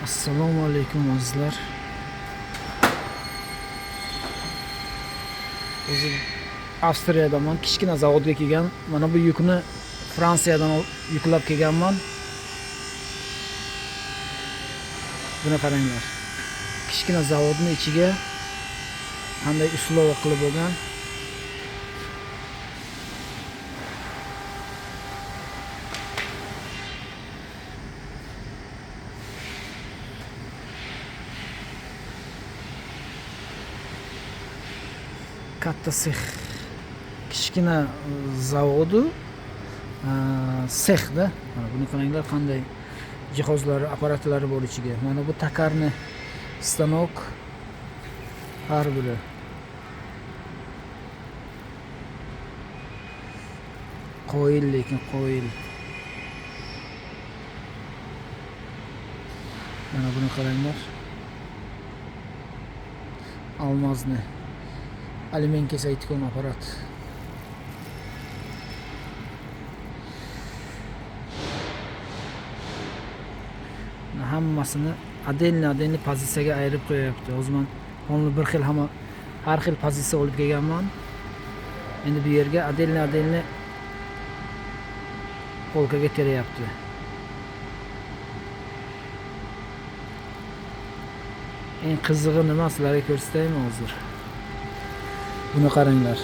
Assalomu alaykum azizlar. O'zi Avstriyadaman, kichkina zavodga kelgan. Mana bu yukni Fransiyadan yuklab kelganman. Buni qaranglar. Kichkina zavodni ichiga qanday uslova qilib bo'lgan. Katta sex. Kichkina zavodi sexda. Mana buni qaranglar, qanday jihozlari, apparatlari bor ichiga. Mana bu tokarni stanok har biri. Qoyil, lekin qoyil. Mana buni qaranglar. Almazni alyumin kesaydigan apparat. Hammasini отдельно отдельно pozitsiyaga ayirib qo'yapti. Hozir man uni bir xil hamma har xil pozitsiya olib kelganman. Endi bu yerga отдельно отдельно polkaga terayapti. Eng qizig'i nima, sizlarga ko'rsataymi hozir? Buni qaranglar.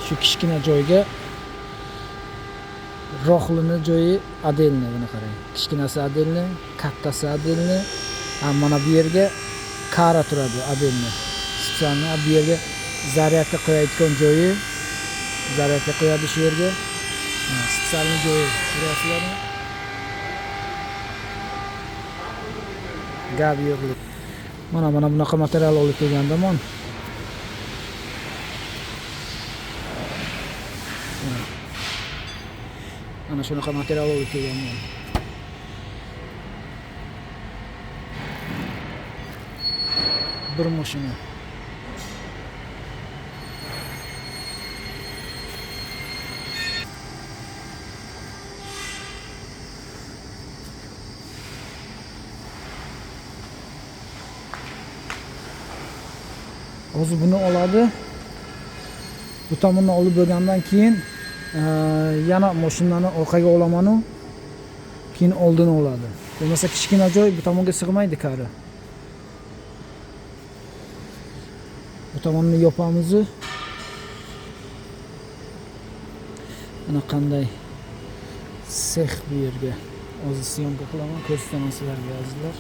Shu kichkina joyga rohlini joyi отдельно, buni qarang. Kichkinasi отдельно, kattasi отдельно. Ha, mana bu yerga kara turadi отдельно. Специально bu yerga zaryadka qo'yadigan joyi, zaryadka qo'yadi shu yerga. Специальный joyi, ko'ryapsizlarmi? Gap yo'q. Mana bunaqa material olib kelgandaman. Mana shunaqa material olib kelganman. Bir mashina. Hozir buni oladi. Bu tomonni olib bo'lgandan keyin yana mashinani orqaga olamanu, keyin oldini oladi. Bo'lmasa kichkina joy bu tomonga sig'maydi kari. Bu tomonni yopamiz. Mana qanday sex bu yerga. Hozir syomka qilaman, ko'rsataman sizlarga azizlar.